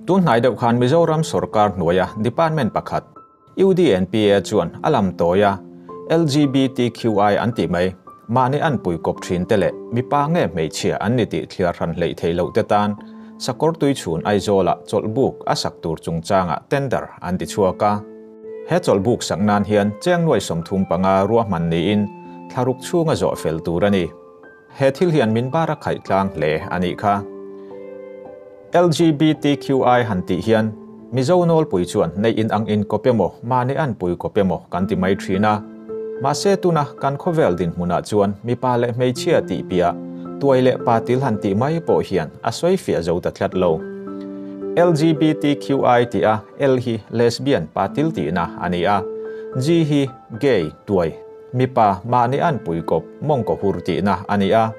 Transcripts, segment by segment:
Tun hnai deuh khan Mizoram sawrkar hnuaia department pakhat, UDNPA chuan a lam tawi a, LGBTQI an tih mai, mahni an pui kawp thin te leh mipa nge hmeichhia an ni tih thliar hran hleih theih loh te tan Sakawrtui chhun Aizawlah chawlhbuk a sak tur chungchangah tender an ti chhuak a. He chawlhbuk sak nan hian cheng nuai 35 ruahman niin thlaruk chhunga zawh fel tur a ni. He thil hian min bar a khaih tlang hle a nih kha. LGBTQI han tih hian Mizo nawlpui chuan neih in ang in kawp emaw, mahni an pui kawp emaw kan ti mai thin a. Mahse tuna kan khawvel dinhmunah chuan mipa leh hmeichhia tih piah, tuai leh pa til han tih mai pawh hian a sawi fiah zo ta tlat lo. LGBTQI tih a L hi lesbian pa til tihna a ni a, G hi gay, tuai, Mipa mahni an pui kawp mawngkaw hur tihna a ni a,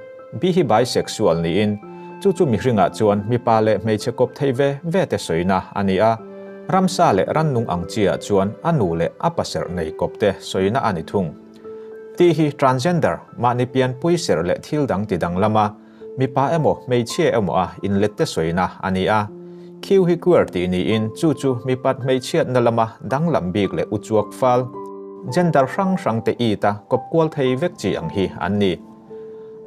bi hi bisexual niin, chu chu mihringah chuan mipa leh hmeichhe kawp thei ve ve te sawina a ni a, ramsa leh rannung ang chiah chuan a nu leh a paserh nei kawp te sawina a ni thung. Tih hi transgender, mahni pianpui serh leh thil dang ti danglam a, mipa emaw hmeichhia emaw a inlet te sawina a ni a. Q hi queer tih niin chu chu mipat hmeichhiatna lama danglam bik leh uchuak fal, gender hrang hrang te it a kawp kual thei vek chi ang hi an ni.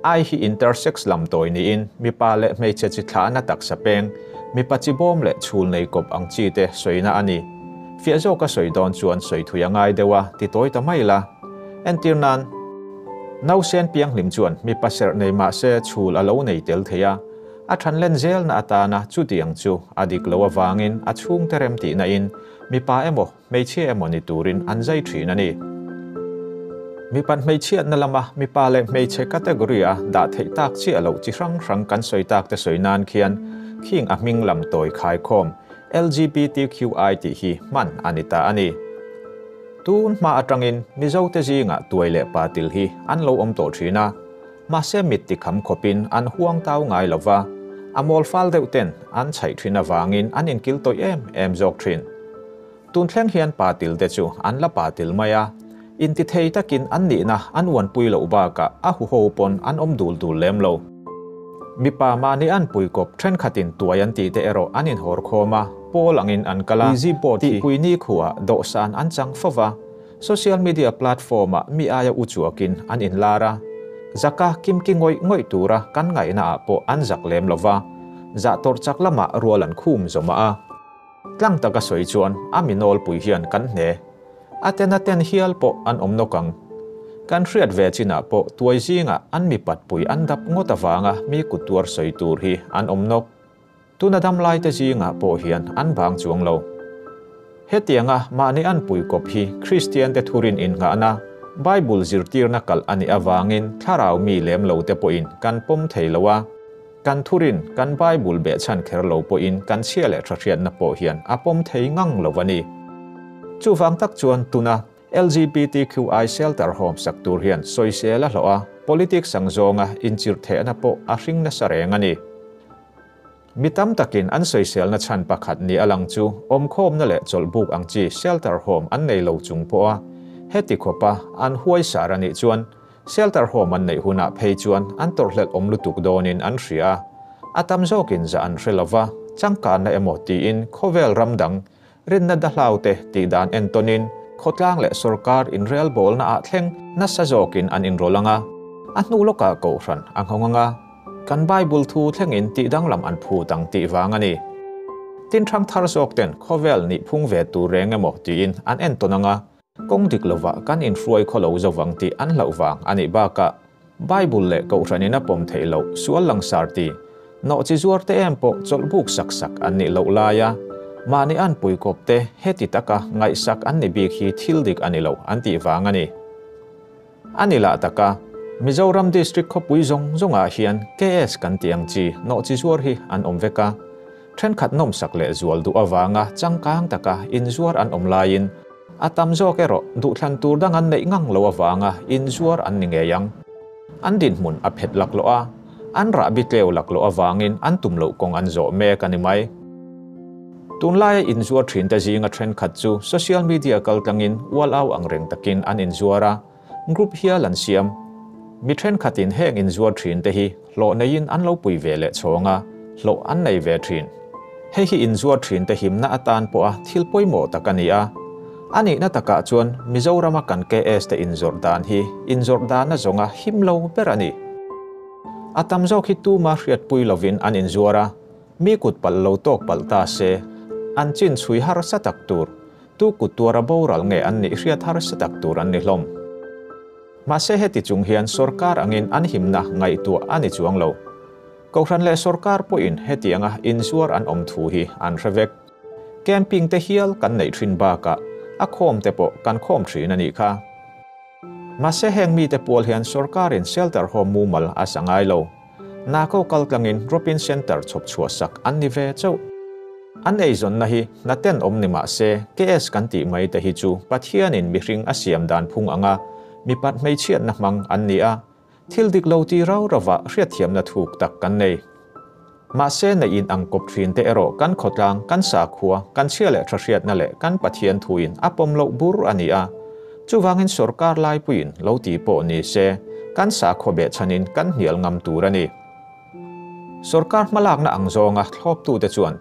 I hi intersex lam tawi niin mipa leh hmeichhe chi thlahna taksa peng, mipa chi bawm leh chhul nei kawp ang chi te sawina a ni. Fiah zawka sawi dawn chuan sawi thui a ngai deuh a, ti tawi ta mai la. Entir nan. Nausen pianghlim chuan mipa serh nei mah se chhul a lo nei tel thei a, a than len zelna atana chutiang chu a dik lo avangin a chhungte rem tihna in mipa emaw hmeichhia emaw ni turin an zai thin a ni. Mipat hmeichhiatna lama mipa leh hmeichhe category a dah theih tak chiah loh chi hrang hrang kan sawi tak te sawi nan khian khing a hming lam tawi khaikhawm LGBTQI tih hi hman a ni ta a ni. Tun hma atangin Mizote zingah tuai leh patil hi an lo awm tawh thin a, mahse mit tikham khawpin an huang tau ngai lo va, a mawl fal deuh ten an chhaih thin avangin an inkil tawih em em zawk thin. Tun thleng hian patil te chu an la patil mai a, intithei takin an nihna an uanpui loh bakah a huho pawn an awm dul dul lem lo. Mipa mahni an pui kawp thenkhatin tuai an tih te erawh an inhawr khawm a, pawl angin an kal a, tihpui ni khuah dawhsan an chang fo va, social media platform-ah mi aia u chuakin an inlar a, zaka kimki ngawih ngawih tura kan ngaihnaah pawh an zak lem lo va, zah tawrh chak lamah rual an khum zawmah a. Tlang taka sawi chuan a mi nawlpui hian kan hne. A ten a ten hial pawh an awm nawk ang. Kan hriat ve chinah pawh tuai zingah an mi patpui an dap ngawt avanga mi kut tuar sawi tur hi an awm nawk. Tuna dam laite zingah pawh hian an bang chuang lo. Hetianga mahni an pui kawp hi Kristiante thurin innghahna, Bible zirtirna kalh a nih avangin thlarau mi lem lote pawhin kan pawm thei lo a. Kan thurin, kan Bible behchhan kher lo pawhin kan chhia leh tha hriatna pawh hian a pawm thei ngang lo a ni. Chuvang tak chuan tuna LGBTQI shelter home sak tur hian sawisel a hlawh a, politics ang zawnga inchirh thehna pawh a hring nasa reng a ni. Mi tam takin an sawiselna chhan pakhat ni a lang chu awmkhawmna leh chawlhbuk ang chi shelter home an nei lo chung pawha heti khawpa an huaisar a nih chuan Shelter home an neih hunah phei chuan an tawrhhlelh awm lutuk dawnin an hria a, a tam zawkin zah an hre lova, changkanna emaw tiin khawvel ram dang rinna dahlaute tih dan entawnin khawtlang leh sawrkar inrelbawlna ah thleng nasa zawkin an inrawlh ang a, a hnu lawkah kohhran a nghawng ang a, kan Bible thu thlengin tih danglam an phut ang tih vang a ni. Tin ṭhangthar zawkten khawvel nihphung ve tur reng emaw tiin an entawn ang a, Kawng dik lovah kan inhruai khaw lo zo vang tih an hlauh vang a nih bakah Bible leh Kohhranin a pawm theih loh sual langsar ti nawhchi zuar te em pawh chawlh buk sak sak an nih loh laia mahni an puikawp te heti taka ngaihsak an ni bik hi thil dik a ni lo an tih vang a ni. A ni lah taka Mizoram District khawpui zawng zawngah hian KS kan tih ang chi nawhchi zuar hi an awm vek a. Thenkhat nawmsak leh zual duh avanga changkang taka inzuar an awm laiin a tam zawk erawh duhthlan tur dang an neih ngang lo avanga inzuar an ni ngei ang. An dinhmun a phet laklawh a, an rahbi tleu laklawh avangin an tum loh kawng an zawh mek a ni mai. Tunlaia inzuar thinte zinga thenkhat chu social media kaltlangin ual au ang reng takin an inzuar a, group hial an siam. Mi thenkhatin heng inzuar thinte hi hlawh neiin an lo pui ve leh chhawng a, hlawh an nei ve thin. Hei hi inzuar thinte himna atan pawha thil pawimawh tak a ni a. A nihna takah chuan Mizorama kan KS te inzawrh dan hi inzawrh dana zawnga him lo ber a ni. A tam zawk hi tuma hriatpui lovin an inzuar a, mi kut palh lo tawk palh ta se, an chin chhui harsa tak tur, tu kut tuara boral nge an nih hriat harsa tak tur an ni hlawm. Mahse heti chung hian sorkar angin an himna ngaihtuah a ni chuang lo. Kohhran leh sorkar pawhin hetianga inzuar an awm thu hi an hre vek. Camping te hial kan neih thin bakah a khawm te pawh kan khawm thin a nih kha. Mahse heng mite pual hian sorkarin shelter home mumal a sa ngai lo. Nako kaltlangin drop-in center chhawp chhuah sak an ni ve chauh. An eizawnna hi hnaten awm ni mah se, KS kan tih mai te hi chu Pathianin mihring a siam dan phung anga mipat hmeichhiatna hmang an ni a, thil dik lo ti rau rauva hriatthiamna thuk tak kan nei. Mahse neih in ang kawp thin te erawh kan khawtlang, kan sakhua, kan chhia leh tha hriatna leh kan Pathian thuin a pawm loh bur a ni a. Chuvangin sorkar laipuiin lo ti pawh ni se, kan sakhaw behchhanin kan hnial ngam tur a ni. Sorkar hmalakna ang zawnga thlawptute chuan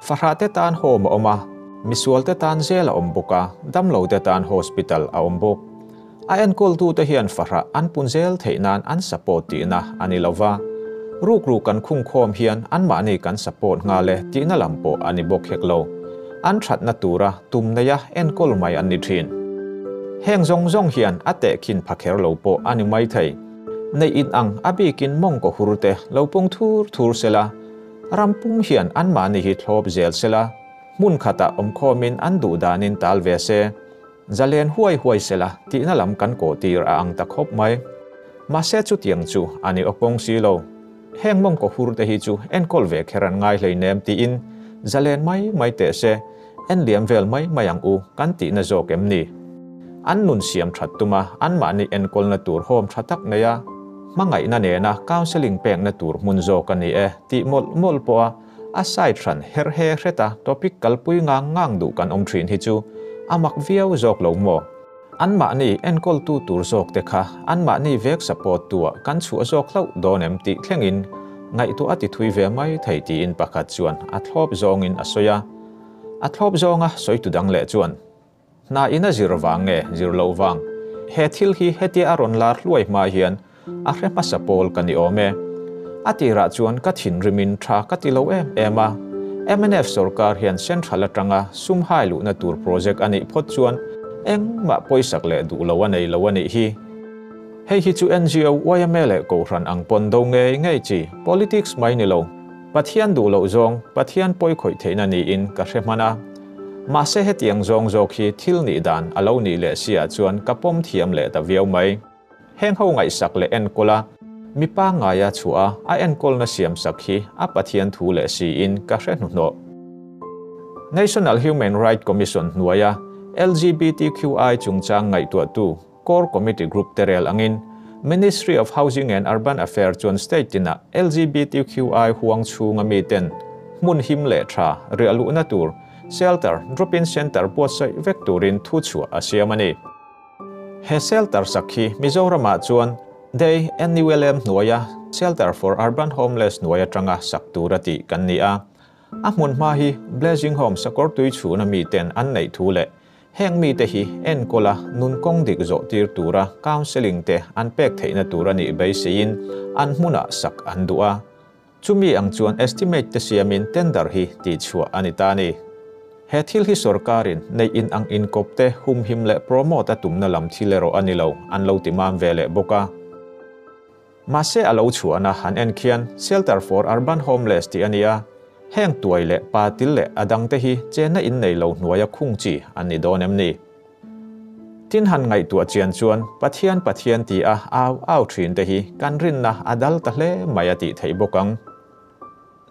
fahrahte tan home a awm a, misualte tan zel a awm bawk a, damlote tan hospital a awm bawk. A enkawltute hian fahrah an pun zel theih nan an support tihna a ni lova, rukru kan khungkhawm hian anmahni kan support nghal e tihna lam pawh a ni bawk hek lo. An thatna tura tum neia enkawl mai an ni thin. Heng zawng zawng hian a tehkhin pha kher lo pawh a ni mai thei. Neih in ang a bikin mawngkaw hur te lo pung thur thur sela, ram pum hian anmahni hi thlawp zel sela, hmun khatah awmkhawmin an duh danin tal ve se, zalen huai huai sela tihna lam kan kawh tir a ang ta khawp mai. Mahse chutiang chu a ni awpawng si lo. Heng mawngkaw hur te hi chu enkawl ve kher an ngai hleinem tiin zalen mai mai teh se, en liam vel mai mai ang u kan tihna zawk em ni? An nun siam that tuma anmahni enkawlna tur home tha tak nei a, hmangaihna nena counselling pekna tur hmun zawk a ni e tih mawlh mawlh pawha a side hran her he hreta topic kalpui ngang ngang duh kan awm thin hi chu a mak viau zawk lo maw? Anmahni enkawltu tur zawk te kha anmahni vek support tuah kan chhuah zawk hlauh dawn em tih thlengin ngaihtuah a ti thui ve mai thei tiin pakhat chuan a thlawp zawngin a sawi a. A thlawp zawnga sawitu dang leh chuan, Hna in a zir vang nge zir loh vang? He thil hi hetia a rawn lar hluai hma hian a hre hmasa pawl ka ni awm e. A tirah chuan ka thinrimin tha ka ti lo em em a. Mnf sorkar hian central atanga sum hai luhna tur project a nih phawt chuan engmah pawisak leh duh lo a nei lo a nih hi. Hei hi chu NGO, yma leh Kohhran ang pawn do ngei ngei chi politics mai ni lo. Pathian duh loh zawng Pathian pawi khawih theihna niin ka hre hman a. Mahse hetiang zawng zawk hi thil nih dan a lo nih leh si ah chuan ka pawm thiam leh ta viau mai. Heng ho ngaihsak leh enkawl a, mi pangngaia chhuah a, a enkawlna siamsak hi a Pathian thu leh siin ka hre hnuhnawh. National Human Right Commission hnuaia LGBTQI chungchang ngaihtuahtu Core Committee Group te rel angin Ministry of Housing and Urban Affairs chuan state tinah LGBTQI huang chhunga miten hmun him leh tha riah luhna tur shelter, drop-in centre buatsaih vek turin thuchhuah a siam a ni. He shelter sak hi Mizoramah chuan Day NULM hnuaia Shelter for Urban Homeless hnuai atanga sak tura tih kan ni a. A hmun hma hi Blessing Home sakawr tui chhuna miten an neih thu leh heng mite hi enkawla nun kawng dik zawh tir tura counselling te an pek theihna tur a nih beiseiin an hmunah sak an duh a. Chumi ang chuan estimate te siamin tender hi tihchhuah a ni ta a ni. He thil hi sorkarin neih in ang inkawp te humhim leh promote a tumna lam thil erawh a ni lo, an lo ti mam ve leh bawk a. Mahse a lo chhuahna han en khian Shelter for Urban Homeless tih a ni a, heng tuai leh pa til leh a dangte hi chenna in nei lo hnuaia khung chi an ni dawn em ni? Tin han ngaihtuah chian chuan Pathian Pathian ti a au au thin te hi kan rinna a dal ta hle mai a tih theih bawk ang.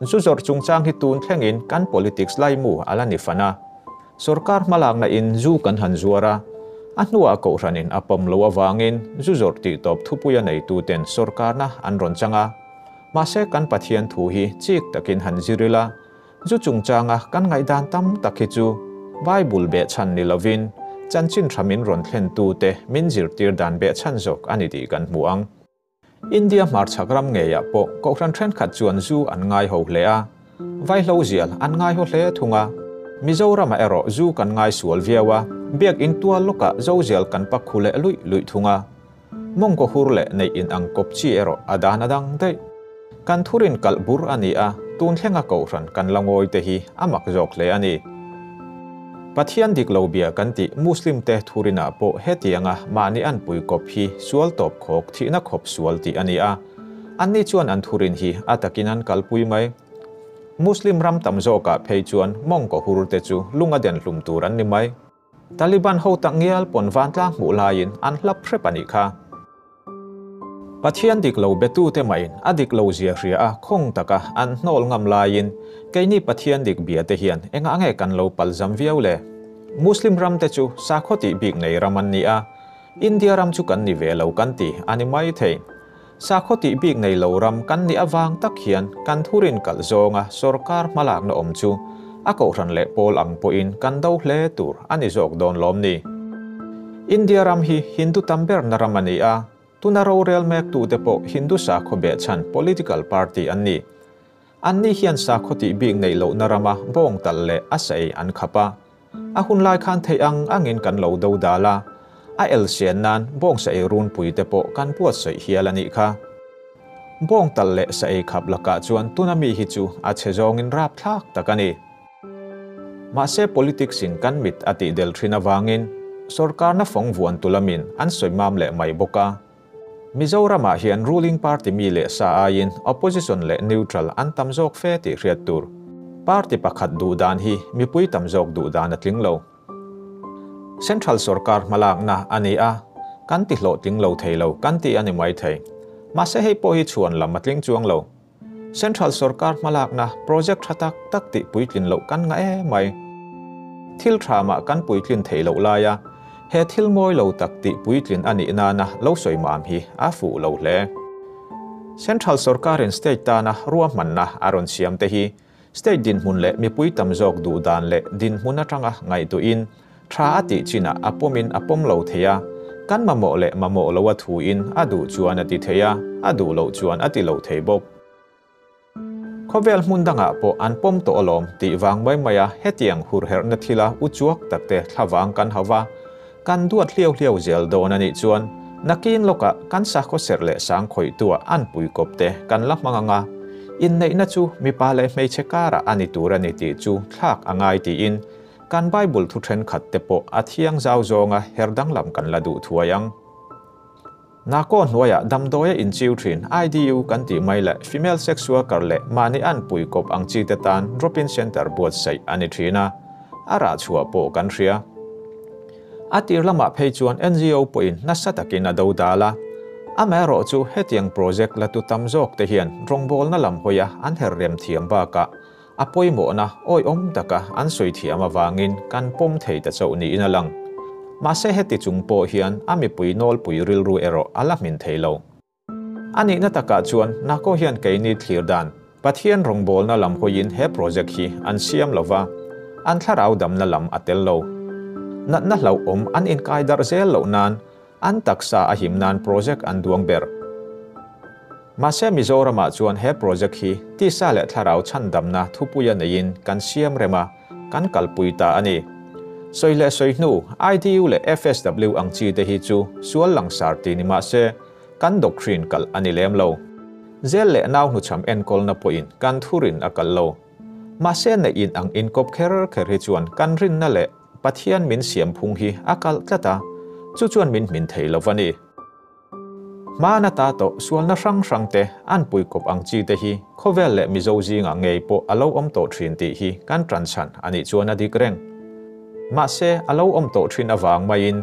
Zu zawrh chungchang hi tun thlengin kan politics laimu a la ni fan a. Sorkar hmalakna in zu kan han zuar a, a hnuah kohhranin a pawm lo avangin zu zawrh tih tawp thupuia neituten sorkarna an rawn chang a. Mahse kan Pathian thu hi chik takin han zir ila, Zu chungchanga kan ngaihdan tam tak hi chu Bible behchhan ni lovin chanchin tha min rawn thlentute min zirtir dan behchhan zawk a ni tih kan hmu ang. India hmarchhak ram ngeiah pawh kohhran thenkhat chuan zu an ngai ho hle a. Vaihlo zial an ngai haw hle thung a. Mizoramah erawh zu kan ngai sual viau a, biakinn tual lawkah zozial kan pak khu leh luih luih thung a. Mawngkaw hur leh neih in ang kawp chi erawh a dan a dang daih. Kan thurin kalh bur a ni a, tun thlenga kohhran kan la ngawi te hi a mak zawk hle a ni. Pathian dik lo bia kan tih Muslim te thurinah pawh hetianga mahni an pui kawp hi sual tawp khawk thihna khawp sual tih a ni a, anni chuan an thurin hi a takin an kalpui mai. Muslim ram tam zawkah phei chuan mawngkaw hur te chu lung a den hlum tur an ni mai. Taliban ho tak ngial pawn vantlang hmuh laiin an hlap hrep a nih kha. Pathian dik lo betute mahin a dik lo zia hria a khawng taka an hnawl ngam laiin keini Pathian dik bia te hian engah nge kan lo palzam viau le? Muslim ram te chu sakhaw tih bik nei ram an ni a, India ram chu kan ni ve lo kan ti a ni mai thei. Sakhaw tih bik nei lo ram kan nih avang tak hian kan thurin kalh zawnga sorkar hmalakna awm chu a kohhran leh pawl ang pawhin kan do hle tur a ni zawk dawn lawm ni. India ram hi Hindu tam berna ram a ni a, tuna rorel mektute pawh Hindu sakhaw behchhan political party an ni. Anni hian sakhaw tih bik neih lohna rama bawng talh leh a sa ei an khap a. A hun lai khan theih ang angin kan lo do dal a, a el sian nan bawng sa ei runpui te pawh kan buatsaih hial a nih kha. Bawng talh leh sa ei khap lakah chuan tuna mi hi chu a chhe zawngin rapthlak tak a ni. Mahse politics in kan mit a tih del thin avangin sorkarna fawng vuan tu lamin an sawi mam leh mai bawk a. Mizoramah hian ruling party mi leh sa aiin opposition leh neutral an tam zawk fe tih hriat tur. Party pakhat duh dan hi mipui tam zawk duh dan a tling lo. Central sorkar hmalakna a ni a, kan ti hlawhtling lo thei lo kan ti a ni mai thei. Mahse hei pawh hi chhuan lam a tling chuang lo. Central sorkar hmalakna project tha tak tak tih puitlin loh kan ngah em mai. Thil tha mah kan puitlin theih loh laia he thil mawi lo tak tih puitlin a nih nana lo sawi mam hi a fuh lo hle. Central sorkarin state tana ruahmanna a rawn siam te hi state dinhmun leh mipui tam zawk duh dan leh dinhmun atanga ngaihtuahin Tha a tih chinah a pawmin a pawm lo thei a, kan mamawh leh mamawh lo a thuin a duh chuan a ti thei a, a duh loh chuan a ti lo thei bawk. Khawvel hmun dangah pawh an pawm tawh alawm tih vang mai maia hetiang hurherhna thila uchuak takte thlavang kan hauh a, kan duat hliau hliau zel dawn a nih chuan nakin lawkah kan sakhaw serh leh sang khawihtuah an puikawpte kan la hmang ang a, inneihna chu mipa leh hmeichhe karah a ni tur a ni tih chu thlak a ngai tiin Kan Bible thu thenkhat te pawh a thiang zau zawnga her danglam kan la duh thuai ang. Nakaw hnuaiah damdawia inchiu thin IDU kan tih mai leh female sex worker leh mahni an pui kawp ang chi te tan drop-in center buatsaih a ni thin a, a rah chhuah pawh kan hria. A tir lamah phei chuan NGO pawhin nasa takin a do dal a, amaherawhchu hetiang project la tu tam zawk te hian rawngbawlna lam hawia an her rem thiam bakah A pawimawhna awihawm taka an sawi thiam avangin kan pawm thei ta chauh niin a lang. Mahse heti chung pawh hian a mipui nawlpui rilru erawh a la hmin thei lo. A nihna takah chuan Nako hian keini thlir dan Pathian rawngbawlna lam hawiin he project hi an siam lo va, an thlarau damna lam a tel lo. Natna hlauhawm an inkai darh zel loh nan an taksa a him nan project an duang ber. Mahse Mizoramah chuan he project hi tisa leh thlarau chhandamna thupuia neiin kan siam rem a, kan kalpui ta a ni. Sawi leh sawi hnu, IDU leh FSW ang chi te hi chu sual langsar ti ni mahse kan doctrine kalh a ni lem lo. Zel leh nau hnuchham enkawlna pawhin kan thurin a kalh lo. Mahse neih in ang inkawp kher kher hi chuan kan rinna leh Pathian min siam phung hi a kalh tlat a, chu chuan min hmin thei lo va ni. Hmana ta tawh sualna hrang hrang te an puikawp ang chi te hi khawvel leh Mizo zingah ngei pawh a lo awm tawh thin tih hi kan tan chhan a nih chuan a dik reng. Mahse, a lo awm tawh thin avang maiin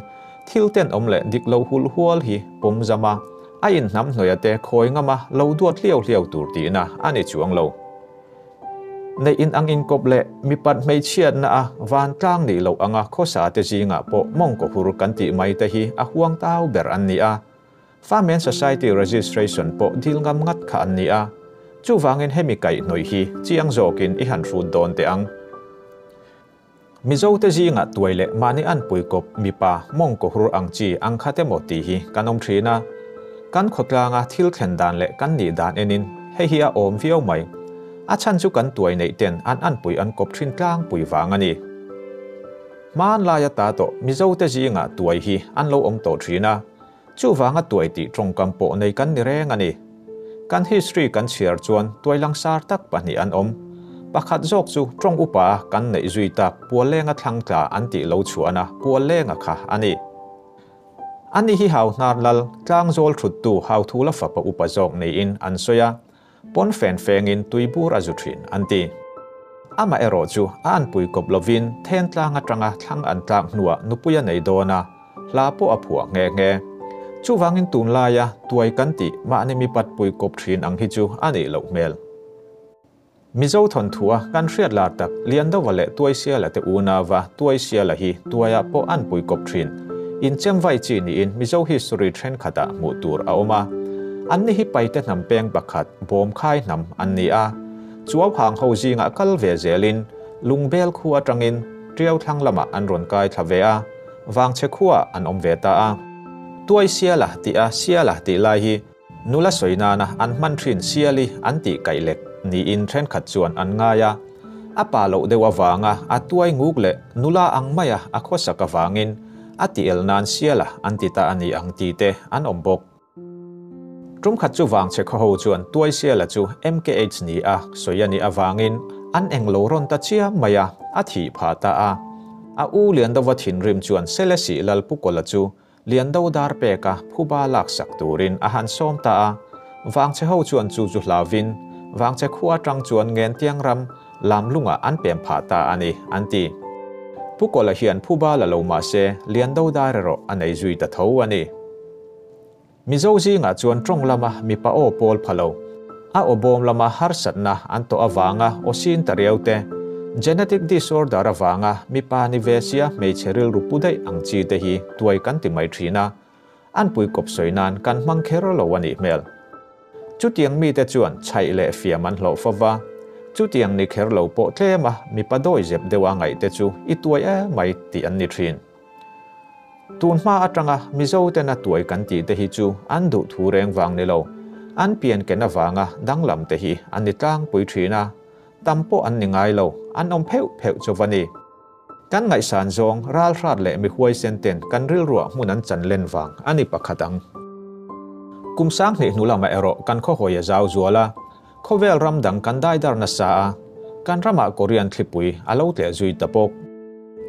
thil tenawm leh dik lo hul hual hi pawm zam a, a inhnamhnawih a te khawi ngama lo duat hliau hliau tur tihna a ni chuang lo. Neih in ang inkawp leh mipat hmeichhiatna a vantlang nih loh anga khawsa te zingah pawh mawngkaw hur kan tih mai te hi a huang tau ber an ni a. Farm and Society Registration pawh dil ngam ngat kha an ni a. Chuvangin hemi kaihhnawih hi chiang zawkin i han hrut dawn teh ang. Mizote zingah tuai leh mahni an puikawp mipa mawngkaw hur ang chi ang khat emaw tih hi kan awm thin a. Kan khawtlanga thil thlen dan leh kan nih dan enin hei hi a awm viau mai. A chhan chu kan tuai neih ten an anpui an kawp thin tlangpui vang a ni. Hmanlai ata tawh Mizote zingah tuai hi an lo awm tawh thin a, chuvanga tuai tih tawngkam pawh nei kan ni reng a ni. Kan history kan chhiar chuan tuai langsar tak pahnih an awm. Pakhat zawk chu tawng upa kan neih zui tak Puallenga thlang tla an tih lo chhuahna Puallenga kha a ni. Ani hi hau hnar lal, tlangzawl thuttu Hauthula fapa upa zawk niin an sawi a, Pawn fen fengin tuibur a zu thin, an ti. Amaherawh chu a anpui kawp lovin then tlang atanga thlang an tlak hnuah nupui a nei dawn a, hla pawh a phuah nghe nghe. Chuvangin tunlaia tuai kan tih mahni mipat pui kawp thin ang hi chu a nih loh hmel. Mizo thawnthua kan hriat lar tak Liandova leh Tuaisiala te unauva Tuaisiala hi tuaiah pawh an pui kawp thin. Inchem vai chi niin Mizo history thenkhatah hmuh tur a awm a. Anni hi Paite hnam peng pakhat Bawmkhai hnam an ni a. Chuau hang ho zingah kal ve zelin Lungbel khu atangin Tiau thlang lamah an rawn kai thla ve a, Vangchhe khuaah an awm ve ta a. Tuaisiala tih a Siala tih lai hi Nula sawi nana an hman thin Siali an tih kaih lek niin thenkhat chuan an ngai a. A pa loh deuh avanga a tuai nguk leh nula ang maia a khawsak avangin a ti el nan Siala an ti ta a ni ang ti te an awm bawk. Tum khat chu vangchhe khaw ho chuan tuai Siala chu MKH ni a sawi a nih avangin an englo rawn ta chiam mai a, a thih phah ta a. A u Liandova thinrim chuan Selesih Lalpukawla chu Liando dar peka phuba laksak turin a han sawm ta a, Vangchhe ho chuan chu chu hlauvin Vangchhe khua atang chuan Ngentiang ram Lamlungah an pem phah ta a ni, an ti. Pu Kawla hian phuba la lo mah se Liando dar erawh a nei zui ta tho a ni. Mizo zingah chuan tawng lama mipa aw pawl pha lo. A aw bawm lama harsatna an tawh avanga aw sin ta riau te, genetic disorder avanga mipa ni ve sia hmeichhe rilru pu daih ang chi te hi tuai kan ti mai thin a, an pui kawp sawi nan kan hmang kher lo a nih hmel. Chutiang mite chuan chhaih leh fiam an hlawh fo va, chutiang ni kher lo pawh tlema mipa dawi zep deuha ngaih te chu i tuai emai tih an ni thin. Tun hma atanga Mizo tena tuai kan tih te hi chu an duh thu reng vang ni lo, an pian ken avanga danglam te hi an ni tlangpui thin a, tam pawh an ni ngai lo, an awm pheuh pheuh chu va ni. Kan ngaihsan zawng ralhrat leh mi huaisen ten kan rilruah hmun an chan len vang a ni pakhat ang. Kum 2000 hnu lamah erawh kan khawhawi a zau zual a, khawvel ram dang kan daidar nasa a, kan ramah Korean thlipui a lo tleh zui ta bawk.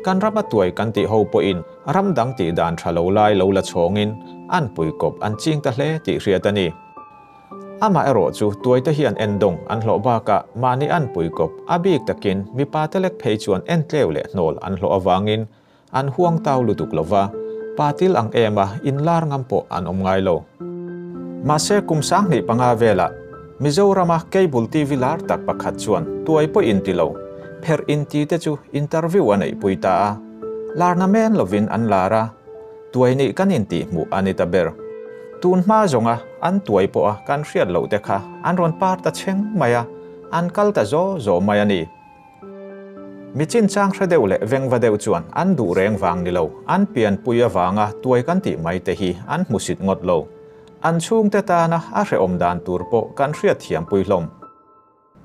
Kan rama tuai kan tih ho pawhin ram dang tih dan tha lo lai lo la chhawngin an pui kawp an ching ta hle tih hriat a ni. Amah erawh chu tuaite hian endawng an hlawh bakah mahni an pui kawp a bik takin mipa te lek phei chuan entleu leh hnawl an hlawh avangin an huang tau lutuk lova, pa til ang ema inlar ngam pawh an awm ngai lo. Mahse kum 25 velah Mizorama cable TV lar tak pakhat chuan tuai pawh inti lo, pherh inti te chu interview a neihpui ta a. Larna men lovin an lar a, tuai nih kan intih hmuh a ni ta ber. Tun hma zawnga an tuai pawha kan hriat loh te kha an rawn par ta chheng mai a, an kal ta zaw zaw mai a ni. Mi chinchang hre deuh leh vengva deuh chuan an duh reng vang ni lo, an pianpui avanga tuai kan tih mai te hi an hmusit ngawt lo. An chhungte tana a hrehawm dan tur pawh kan hriat thiampui hlawm.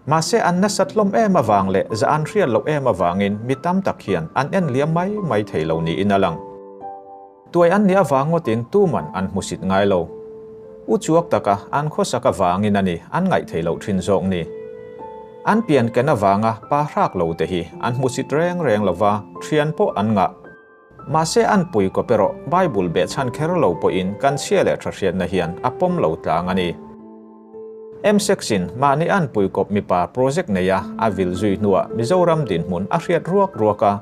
Mahse an nasat hlawm em avang leh za an hriat loh em avangin mi tam tak hian an en liam mai mai thei lo niin a lang. Tuai an nih avang ngawtin tuman an hmusit ngai lo. U chuak taka an khawsak avangin a ni an ngaih thei loh thin zawk ni. An pian ken avanga pa hrak lo te hi an hmusit reng reng lova thian pawh an ngah. Mahse an pui kawp erawh Bible behchhan kher lo pawhin kan chhia leh tha hriatna hian a pawm lo tlang a ni. M-Sex-in mahni an pui kawp mipa project neia a vil zui hnuah Mizoram dinhmun a hriat ruak ruak a.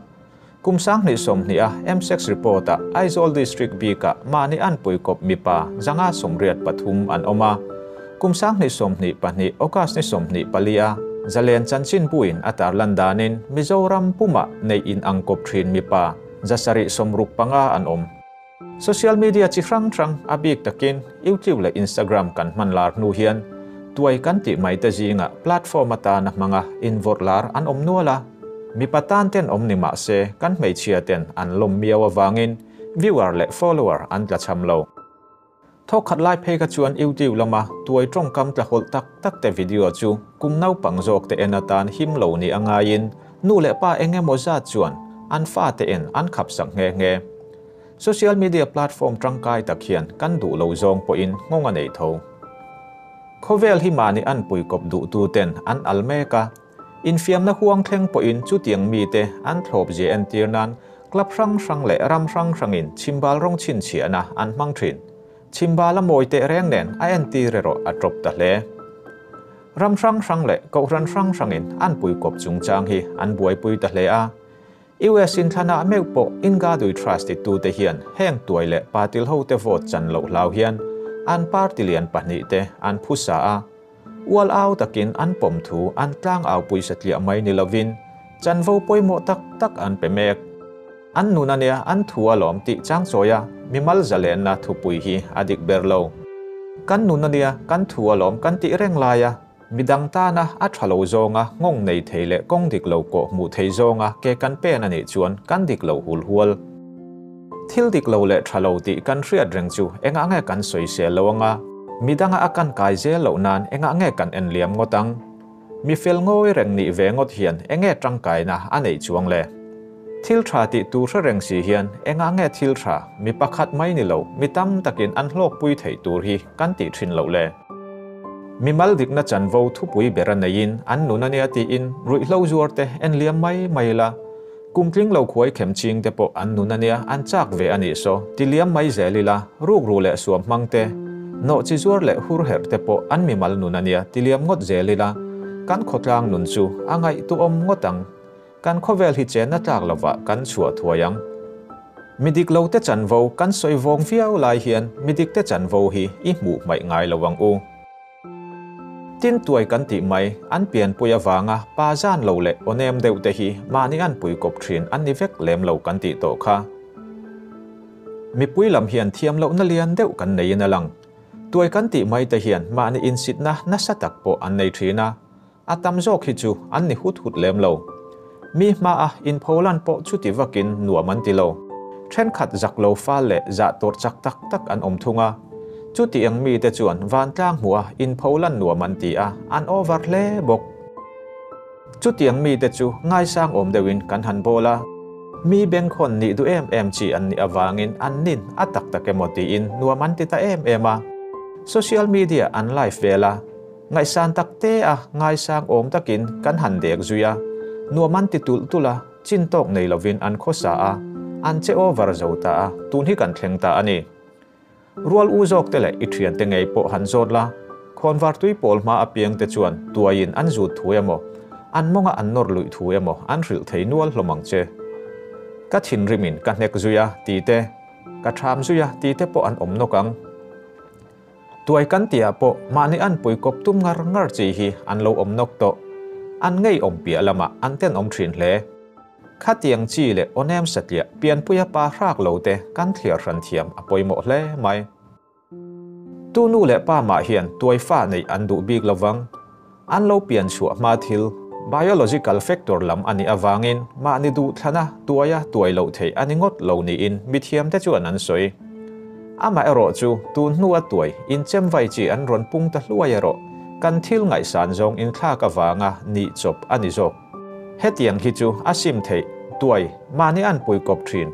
Kum 2020 a M-Sex report-ah Aizawl District bikah mahni an pui kawp mipa 183 an awm a. Kum 2022 August ni 24 a Zalen chanchin buin a tarlan danin Mizoram pumah neih in ang kawp thin mipa 765 an awm. Social media chi hrang hrang a bik takin YouTube leh Instagram kan hman lar hnu hian tuai kan tih mai te zinga platform atana hmanga invawrh lar an awm nual a. Mipa tan ten awm ni mah se kan hmeichhia ten an lawm miau avangin viewer leh follower an tla cham lo. Thawk khat lai phei kha chuan YouTube lama tuai tawngkam tla hawlh tak tak te video chu kum naupang zawk te en atan him lo ni a ngaiin nu leh pa eng emaw zat chuan an fate en an khapsak nghe nghe. Social media platform tangkai tak hian kan duh lo zawng pawhin nghawng a nei tho. Khawvel hi mahni an puikawp duhtu ten an al mek a, infiamna huang thleng pawhin chutiang mite an thlawp zia entir nan club hrang hrang leh ram hrang hrangin chhimbal rawng chhinchhiahna an hmang thin. Chhimbal a mawi teh reng nen a entir erawh a tawp ta hle. Ram hrang hrang leh kohhran hrang hrangin an puikawp chungchang hi an buaipui ta hle a. US inthlanah meuh pawh In God We Trust titute hian heng tuai leh patil hote vote chan loh hlau hian an party lian pahnihte an phusa a. Ual au takin an pawm thu an tlang au pui satliah mai ni lovin chanvo pawimawh tak tak an pe mek. An nun ania an thu alawm tih chang chawi a, mimal zalenna thupui hi a dik ber lo. Kan nun ania kan thu alawm kan tih reng laia midang tana a tha lo zawnga nghawng nei thei leh kawng dik lo kawh hmuh thei zawnga ke kan pen anih chuan kan dik lo hul hual. Thil dik lo leh tha lo tih kan hriat reng chu engah nge kan sawisel lo anga, midanga a kan kai zel loh nan engah nge kan en liam ngawt ang? Mi fel ngawi reng nih ve ngawt hian enge tangkaina a neih chuang le? Thil tha tih tur hre reng si hian engah nge thil tha mi pakhat mai ni lo mi tam takin an hlawkpui theih tur hi kan tih thin loh le? Mimal dikna chanvo thupui ber a neiin an nun ania tiin ruihhlo zuar te en liam mai mai la, kum tling lo khuai khem ching te pawh an nun ania an chak ve a nih saw ti liam mai zel ila, rukru leh suam hmang te, nawh chi zuar leh hur herh te pawh an mimal nun ania ti liam ngawt zel ila, kan khawtlang nun chu a ngaihtuahawm ngawt ang. Kan khawvel hi chenna tlak lovah kan chhuah thuai ang. Mi dik lo te chanvo kan sawi vawng viau lai hian mi dik te chanvo hi i hmuh hmaih ngai lo ang u. Tin tuai kan tih mai, an pianpui avanga pa zan lo leh aw nem deuh te hi mahni an pui kawp thin an ni vek lem lo kan tih tawh kha. Mipui lam hian thiam lohna lian deuh kan neiin a lang. Tuai kan tih mai te hian mahni insitna nasa tak pawh an nei thin a. A tam zawk hi chu an ni hut hut lem lo. Mi hmaa inpholan pawh chuti vakin nuam an ti lo. Thenkhat zak lo fal leh zah tawrh chak tak tak an awm thung a. Chuti ang mite chuan vantlang hmuha inpholan nuam an ti a, an over hle bawk. Chuti ang mite chu ngaisang awm deuhin kan han bawl a. Mi bengkhawn nih duh em em chi an nih avangin an nin a tak tak emaw tiin nuam an ti ta em em a. Social media an live vel a. Ngaihsan tak te a ngaisang awm takin kan han dek zui a, nuam an ti tulh tulh a, chin tawk nei lovin an khawsa a, an che over zo ta a, tun hi kan thleng ta a ni. Rual u zawk te leh i thiante ngei pawh han zawt la, khawnvar tui pawl hma apiang te chuan tuaiin an zut thu emaw, an mawnga an nawr luih thu emaw an hrilh thei nual hlawm ang che. Ka thinrimin ka hnek zui a, ti te, ka ṭham zui a, ti te pawh an awm nawk ang. Tuai kan tihah pawh mahni an pui kawp tum ngar ngar chi hi an lo awm nawk tawh. An ngeiawm piah lamah an tenawm thin hle. Khatiang chi leh awnem satliah pianpuia pa hrak lo te kan thliar hran thiam a pawimawh hle mai. Tu nu leh pa mah hian tuai fa neih an duh bik lovang. An lo pian chhuah hma thil, biological factor lam a nih avangin mahni duh thlana tuaia tuai loh theih a ni ngawt lo niin mithiamte chuan an sawi. Amaherawh chu tun hnua tuai inchem vai chi an rawn pung ta hluai erawh kan thil ngaihsan zawng inthlak avanga nih chawp a ni zawk. Hetiang hi chu a sim theih, tuai mahni an pui kawp thin,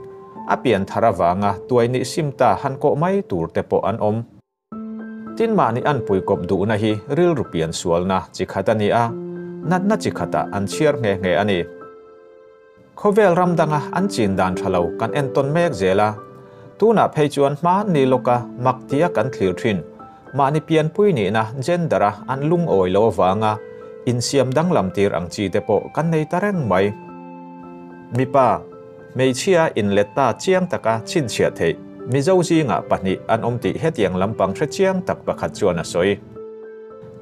a pian thar avanga tuai nih sim ta han kawh mai tur te pawh an awm. Tin mahni an pui kawp duhna hi rilru pian sualna chi khat a ni a, natna chi khatah an chhiar nghe nghe a ni. Khawvel ram danga an chin dan tha lo kan entawn mek zel a, tunah phei chuan hmanni lawka mak tia kan thlir thin, mahni pianpui nihna gender-a an lungawi lo avanga insiam danglam tir ang chi te pawh kan nei ta reng mai. Mipa. Hmeichhia inlet ta chiang taka chhinchhiah theih Mizo zingah pahnih an awm tih hetiang lampang hre chiang tak pakhat chuan a sawi.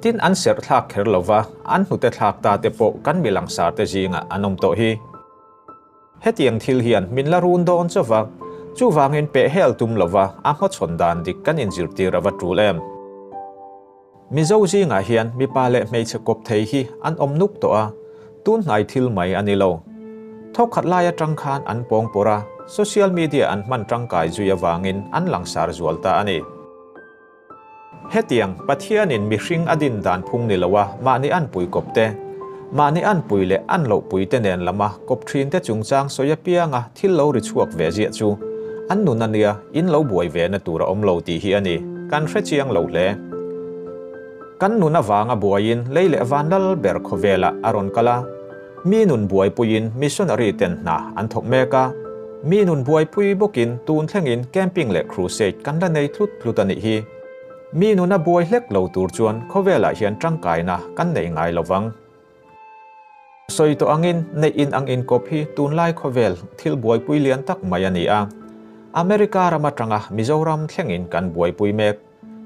Tin an serh thlak kher lova an hnute thlak ta te pawh kan mi langsar te zingah an awm tawh hi. Hetiang thil hian min la run dawn chauva, chuvangin peh hel tum lova a hmachhawn dan dik kan inzirtir a va tul em. Mizo zingah hian mipa leh hmeichhe kawp thei hi an awm nuk tawh a, tun hnai thil mai a ni lo. Thawkkhat lai atang khan an pawng pawrh a, social media an hman tangkai zui avangin an langsar zual ta a ni. Hetiang, Pathianin mihring a din dan phung ni loa mahni anpui kawp te, mahni anpui leh an lohpui te nen lama kawp thin te chungchang sawi apianga thil lo ri chhuak ve ziah chu an nun a nia, in lo buai ve na tur a awm lo tih hi a ni, kan hre chiang lo hle. Kan nun avanga buaiin lei leh van lal ber khawvelah a rawn kal a, mi nun buaipuiin missionary ten hna an thawk mek a, mi nun buaipui bawkin tun thlengin camping leh crusade kan la nei tlut tlut a nih hi. Mi nuna buai hlek lo tur chuan khawvelah hian tangkaina kan nei ngai lo vang. Sawi tawh angin neih in ang inkawp hi tunlai khawvel thil buaipui lian tak mai a ni a. America ram atanga Mizoram thlengin kan buaipui mek.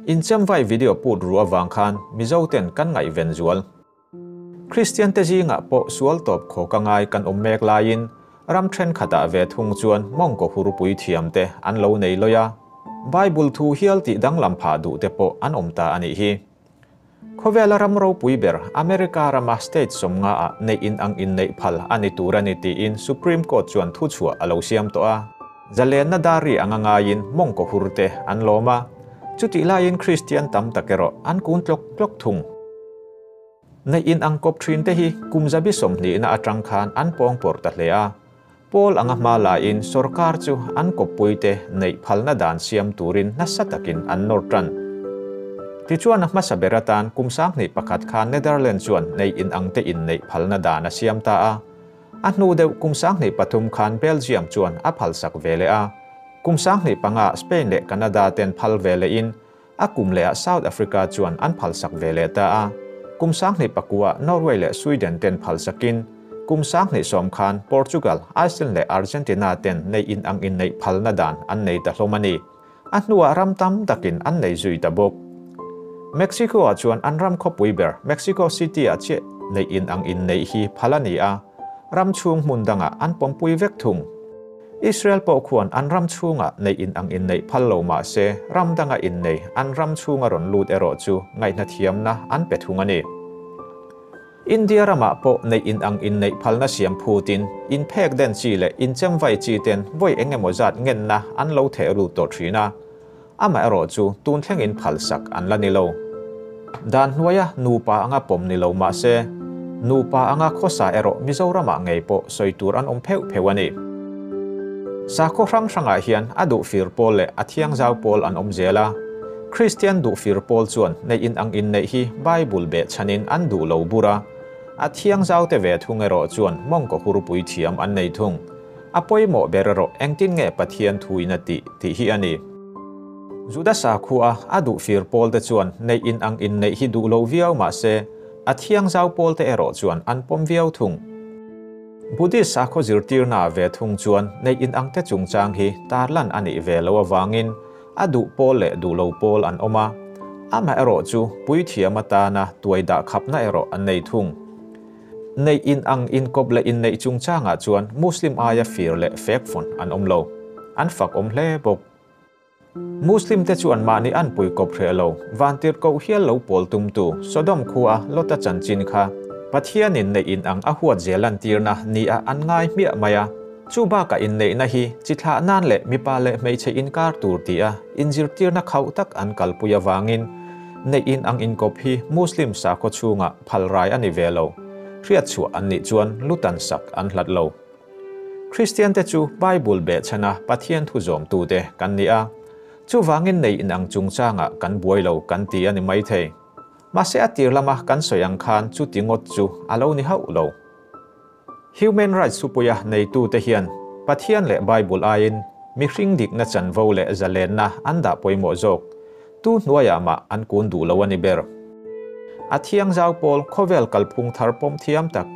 Inchemvai video put ru avang khan Mizoten kan ngaihven zual. Kristian te zingah pawh sual tawp khawk a ngai kan awm mek laiin ram thenkhatah ve thung chuan mawngkaw hurpui thiam te an lo nei lawih a, Bible thu hial tih danglam phah duh te pawh an awm ta a nih hi. Khawvela ram ropui ber America rama state 50 ah neih in ang inneih phal a ni tur a ni tiin Supreme Court chuan thuchhuah a lo siam tawh a. Zalenna dari anga ngaiin mawngkaw hur te an lawm a, chutih laiin Kristian tam tak erawh an kun tlawk tlawk thung. Neih in ang kawp thin te hi kum zabi 20na atang khan an pawng pawrh ta hle a. Pawl anga hma laiin sorkar chu an kawppui te neih phalna dan siam turin nasa takin an nawr tan. Tichuan a hmasa ber atan kum 2001 khan Netherlands chuan neih in ang te inneih phalna dan a siam ta a. A hnu deuh kum 2003 khan Belgium chuan a phalsak ve leh a. Kum 2005 Spain leh Canada ten phal ve lehin a kum lehah South Africa chuan an phalsak ve leh ta a. Kum 2009 Norway leh Sweden ten phalsakin kum 2010 khan Portugal, Iceland leh Argentina ten nei in ang inneih phalna dan an nei ta hlawm a ni. A hnuah ram tam takin an nei zui ta bawk. Mexico-ah chuan an ram khawpui ber Mexico City-ah chiah neih in ang inneih hi phal a ni a, ram chhung hmun dangah an pawmpui vek thung. Israel pawh khuan an ram chhungah neih in ang inneih phal lo mah se ram danga innei an ram chhunga rawn lut erawh chu ngaihna thiamna an pe thung a ni. India ramah pawh neih in ang inneih phalna siam phutin inphek den chi leh inchemvai chi ten vawi eng emaw zat ngenna an lo theh lut tawh thin a, amaherawh chu tun thlengin phalsak an la ni lo. Dan hnuaia nupa anga pawm ni lo mah se, nupa anga khawsa erawh Mizoramah ngei pawh sawi tur an awm pheuh pheuh a ni. Sakhaw hrang hrangah hian a duh fir pawl leh a thiang zau pawl an awm zel a. Kristian duh fir pawl chuan neih in ang inneih hi Bible beh chhanin an duh lo bur a, a thiang zau te ve thung erawh chuan mawngkaw hurpui thiam an nei thung. A pawimawh ber erawh engtin nge Pathian thu in a tih tih hi a ni. Juda sakhua a duh fir pawl te chuan neih in ang inneih hi duh lo viau mah se, a thiang zau pawl te erawh chuan an pawm viau thung. Buddhist sakhaw zirtirna ve thung chuan neih in ang te chungchang hi tarlan a nih ve lo avangin a duh pawl leh duh lo pawl an awm a, amaherawh chu puithiam atana tuai dah khapna erawh an nei thung. Neih in ang inkawp leh inneih chungchangah chuan Muslim aia fir leh fek fawn an awm lo. An fak awm hle bawk. Muslim te chuan mahni an pui kawp hreh lo, vantir koh hial lo pawl tumtu Sodom khua Lota chanchin kha Pathianin neih in ang a huat zel lantirna ni a an ngai hmiah mai a. Chu bakah inneihna hi chi thlah nan leh mipa leh hmeichhe inkar tur ti a inzirtirna khauh tak an kalpui avangin neih in ang inkawp hi Muslim sakhaw chhungah phalrai a ni ve lo. Hriatchhuah an nih chuan lutan sak an hlat lo. Kristian te chu Bible behchhana Pathian thu zawmtute kan ni a, chuvangin neih in ang chungchangah kan buai lo kan ti a ni maithei. Mahse a tir lama kan sawi ang khan chuti ngawt chu a lo ni hauh lo. Human rights thupuia neitute hian Pathian leh Bible aiin mihring dikna chanvo leh zalenna an dah pawimawh zawk. Tu hnuaiah mah an kun duh lo a ni ber. A thiang zau pawl khawvel kalphung thar pawm thiam tak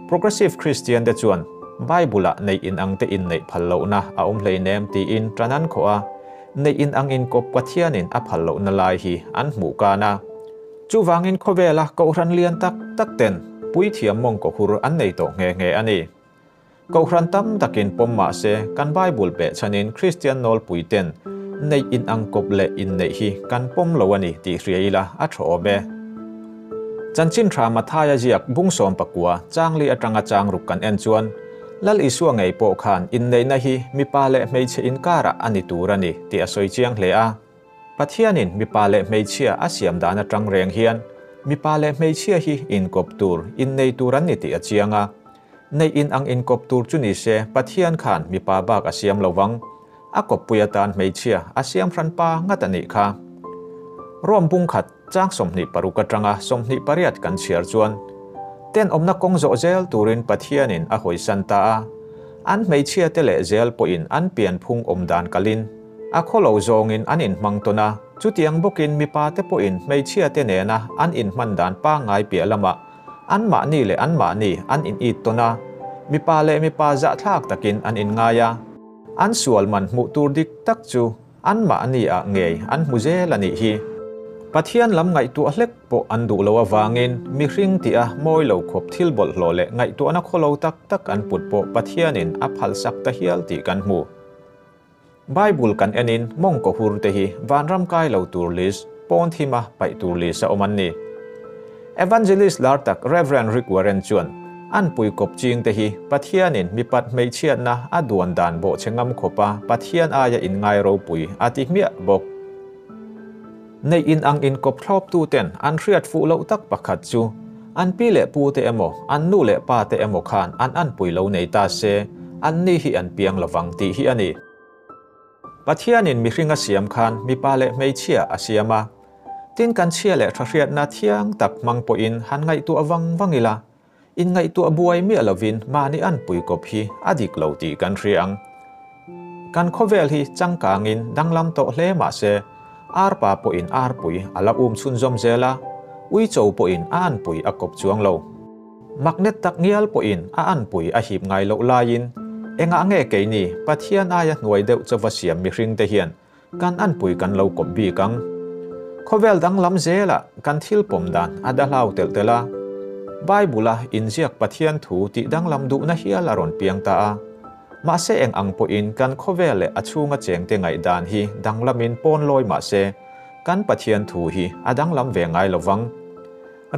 Progressive Christian te chuan Bible-ah neih in ang te inneih phal lohna a awm hleinem tiin tan an khawh a, neih in ang inkawp Pathianin a phal lohna lai hi an hmuh kan a. Chuvangin khawvela kohhran lian tak tak ten puithiam mawngkaw hur an nei tawh nghe nghe a ni. Kohhran tam takin pawm mah se kan Bible beh chhanin Kristian nawlpui ten neih in ang kawp leh inneih hi kan pawm lo a ni tih hria ila a tha awm e. Chanchin tha Mathaia ziak bung 19 changli atanga changruk kan en chuan Lal Isua ngei pawh khan inneihna hi mipa leh hmeichhe inkarah a ni tur a ni tih a sawi chiang hle a. Pathianin mipa leh hmeichhia a siam dan atang reng hian mipa leh hmeichhia hi inkawp tur, innei tur an ni tih a chiang a. Neih in ang inkawp tur chu ni se Pathian khan mipa bak a siam lo vang. A kawppui atan hmeichhia a siam hranpa ngat a nih kha. Rom bung khat chang 26 atanga 28 kan chhiar chuan tenawmna kawng zawh zel turin Pathianin a hawisan ta a. An hmeichhia te leh zel pawhin an pianphung awm dan kalin a khawlo zawngin an inhmang tawn a. Chutiang bawkin mipa te pawhin hmeichhia te nena an inhman dan pangngai piah lamah an mahni leh an mahni an in it tawn a. Mipa leh mipa zahthlak takin an inngai a. An sual man hmuh tur dik tak chu an mahni ah ngei an hmu zel a nih hi. Pathian lam ngaihtuah hlek pawh an duh lo avangin mihring tih a mawi lo khawp thil bawlhhlawh leh ngaihtuahna khawlo tak tak an put pawh Pathianin a phalsak ta hial tih kan hmu. Bible kan enin mawngkaw hur te hi vanram kai lo tur list, pawn thima paih tur list a awm an ni. Evangelist lar tak Rev. Rick Warren chuan an pui kawp ching te hi Pathianin mipat hmeichhiatna a duan dan bawhchhe ngam khawpa Pathian aia inngai ropui a ti hmiah bawk. Neih in ang inkawp thlawp tu ten an hriat fuh loh tak pakhat chu an pi leh pu te emaw an nu leh pa te emaw khan an anpui lo nei ta se an ni hi an piang lovang tih hi a ni. Pathianin mihring a siam khan mipa leh hmeichhia a siam a. Tin kan chhia leh tha hriatna thiang tak hmang pawhin han ngaihtuah vang vang ila, inngaihtuah buai miah lovin mahni anpui kawp hi a dik lo tih kan hria ang. Kan khawvel hi changkangin danglam tawh hle mah se, arpa pawhin arpui a la um chhunzawm zel a, uicho pawhin a anpui a kawp chuang lo. Magnet tak ngial pawhin a anpui a hip ngai loh laiin, engah nge keini Pathian aia hnuai deuh chauva siam mihring te hian kan anpui kan lo kawp bik ang? Khawvel danglam zelah kan thil pawm dan a da hlau telh telh a. Bible-a inziak Pathian thu tih danglam duhna hial a rawn piang ta a. Mahse eng ang pawhin kan khawvel leh a chhunga chengte ngaihdan hi danglamin pawn lawi mahse, kan Pathian thu hi a danglam ve ngai lovang.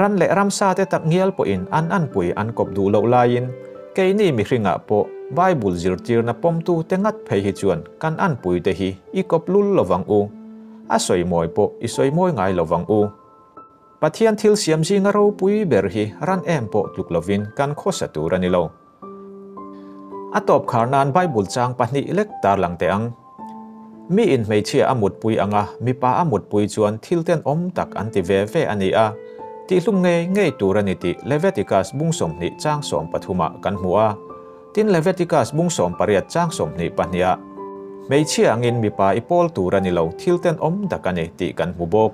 Ran leh ramsa te tak ngial pawhin an anpui an kawp duh loh laiin keini mihringah pawh Bible zirtirna pawmtu te ngat phei hi chuan kan anpui te hi i kawp lul lovang u. A sawi mawi pawh i sawi mawi ngai lovang u. Pathian thil siam zinga ropui ber hi ran em pawh tluk lovin kan khawsa tur a ni lo. A tawp khar nan Bible chang pahnih lek tarlang teh ang. Mi in hmeichhia a mutpui anga mipa a mutpui chuan thil tenawm tak an ti ve ve a ni a, tihlum ngei ngei tur a ni tih Leviticus bung 20 chang 13 ah kan hmu a. Tin Leviticus bung 18 chang 22 ah, Hmeichhia angin mipa i pawl tur a ni lo, thil tenawm tak a ni tih kan hmu bawk.